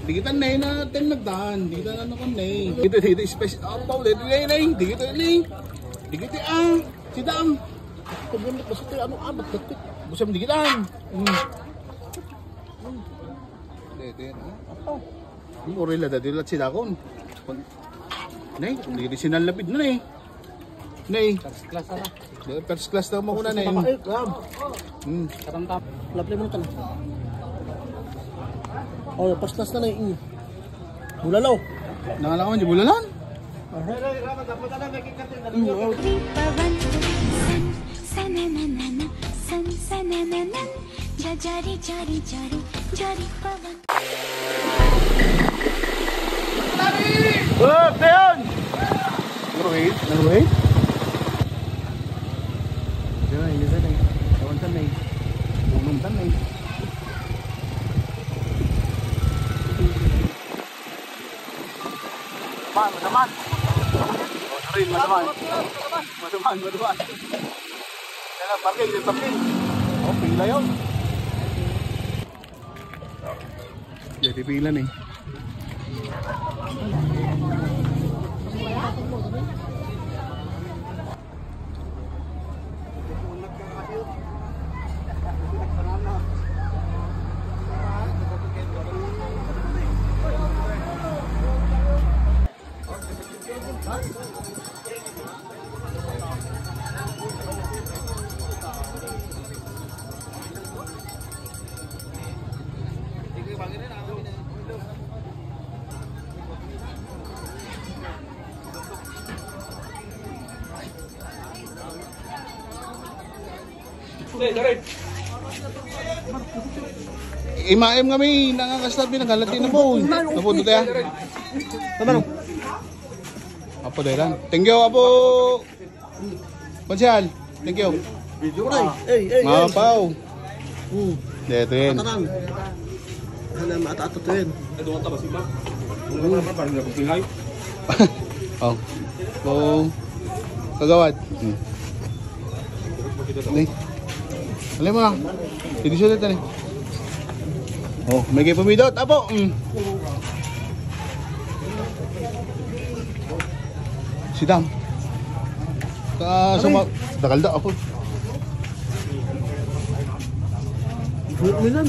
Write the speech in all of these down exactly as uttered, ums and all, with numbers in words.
Di kita nay na ten nagdaan. Di kita na naman nay. Dito, dito, special. Ang Paul, dito, nay, nay. Di kita, nay. Di kita, ah. Sidam. Problema ko sa ano, ah, ba't ba't? Busam di kita. Hmm. Dito, yan, ah. Ang orila, dito, lahat sila kon. Nay, hindi, di sinalapid na, nay. Nay. First class na. Di, first class na muna, nay. Mabait, ram. Hmm. Katamtam. Lapli mo na. Oh, first class na, nay. Hmm. Bulalo. Nangala ka man, di bulalan? Aha. Hmm, oh. Pawan, san, sananana, san, sananana, jajari, jari, jari, jari, pawan. Wala, Teon! Naruhit? Naruhit? Diyan na, hindi na, eh. Ewan saan na, eh. Unong saan na, eh. Man, madaman. Oh, sorry, madaman. Madaman, madaman. Kaya parking, may parking. Oh, pila yun. Jadi pila ni. Imaem kami, nangangastat, binagalat, di na po. Napunto tayo. Tama, no? Apo, Deran. Thank you, Apo. Konsehal, thank you. Video ka. Ay, ay, ay. Mga pao. Hmm. Dito yun. Katanan. Ano, matato to yun. Ito ang tabas, iba. Ano naman, parang napagpilay. Oh. Oh. Kagawad. Hmm. Ni. Alam mo lang. Hindi siya dito ni. Oh, may kayo pumidot. Apo. Mm. Sidam. Ka, suma-, dakal da, apo. Buhok na yan.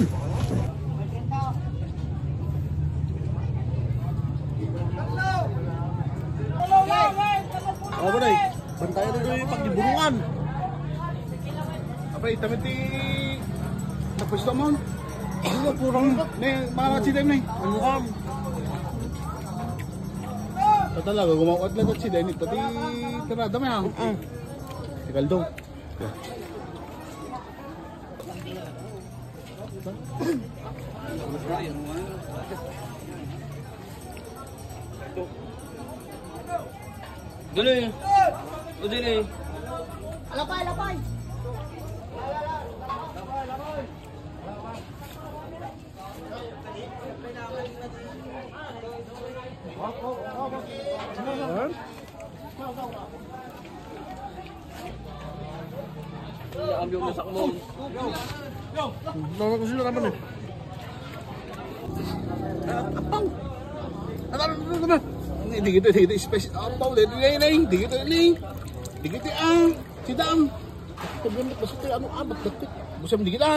Apo, day. Bantayan na daw yung pagdibungan. Apay, tamit ti napwesto mo. Ano, purang ne, mga chidem ne. Ano ka? Ito talaga, gumawat lang at chidem. Ito ti tirada mo yan. Ah. Ti kaldo. Dali. O, dali. Lapay, lapay. Ang yung nasakmo. Bawa ko sila naman eh. Apaw! Apaw, apaw, apaw. Hindi, di kita, di kita special. Apaw, di kita, di kita, di kita, ah. Sidam. Problema ko sa ano, ah, ba't, ba't, ba't? Busam di kita.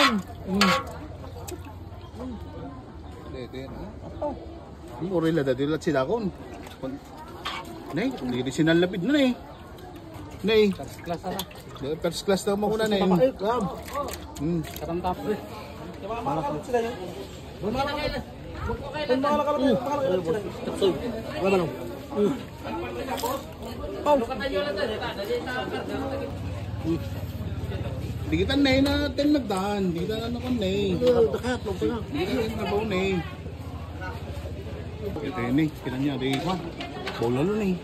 Hmm. Dito yan, ah. Apaw. Ang orila, dati lahat sila kon. Kon-, ne, hindi, di sinalapid na, ne. Ne. First class na. Di, first class na mo na, ne. Mabait, ram. Hmm. Katamtam. Mga kalapit sila yun. Mga kalapit, mga kalapit sila yun. Wala ba lang? Hmm. Pau. Di kita nay na ten nagdaan. Di kita na nakon nay. Dakat, no, pala. Di kita nay na baon nay. Ito yun eh. Kita niya, di ba? Bola lo nay.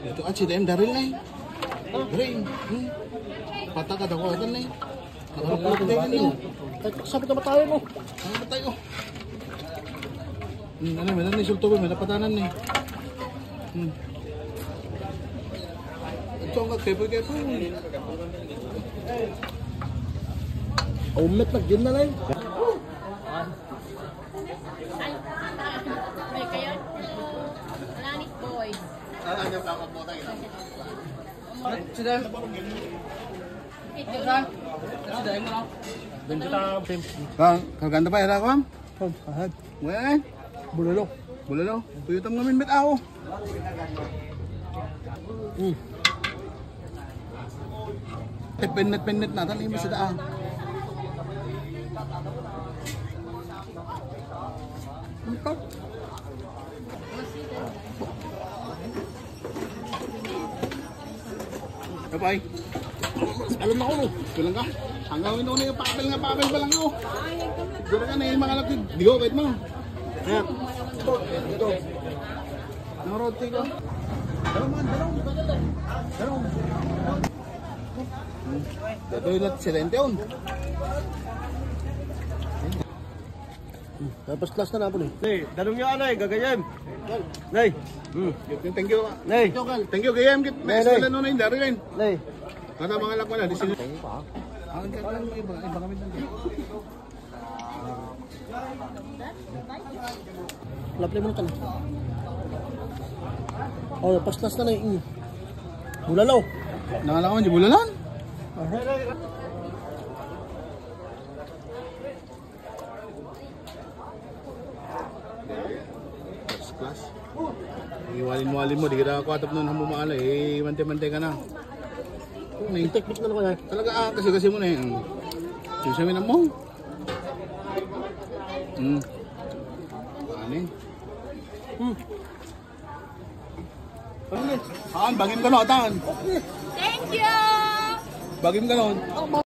Ito, at si Dem Daryl nay. Daryl, hmm. Patakad ako, atan nay. Nakakulog tayo, no? Ay, sabi ka, matayo mo. Ano ba tayo? Hmm, ano, may nanisulto ba? May napatanan eh. Hmm. Ito ang kakepoy-kepoy. Umet na, gin na lang. May kayo? Wala ni boys. Bang, karganta pa, era ko, am? Oh, ahead. Wen? Bulalo. Bulalo. Tuyo tam ngamin met ako. Mm. Eh, pennet-pennet na, tali mo sa daan. Ang top. Abay. Alam na ko, no? Bilang ka? Hanggang ino na yung papel nga, papel pa lang ako. Dura ka na yung mga anak, di ko, kahit mga. Ayan. Ito. Ang roti ko. Dalawang, dalawang. Dalawang. Ito yung excelente yun. Hmm, first class na napon eh. Nay, danong niyo, anay, gagayem. Nay. Hmm. Thank you. Nay. Thank you, gayem. Kit, Nay, Nay. Wala nung na yung dari rin. Nay. Kada mga lakwa na, di sino. Ang gagawin mo, iba, iba kami dun. Lapli mo na ka na. Oh, first class na na yung bulalo. Nangalakaw, di bulalan? Aha. First class. Iwalin mo, alin mo, di ka nakakuha tapno na humumala, eh, mante-mante ka na. May teknik na naman, eh. Talaga, ah, kasi, kasi mo na, eh. Yung sa minam mo. Hmm. Ano, eh? Hmm. Ano, eh? Ah, bagim ka, no, atan? Thank you! Bagim ka, no?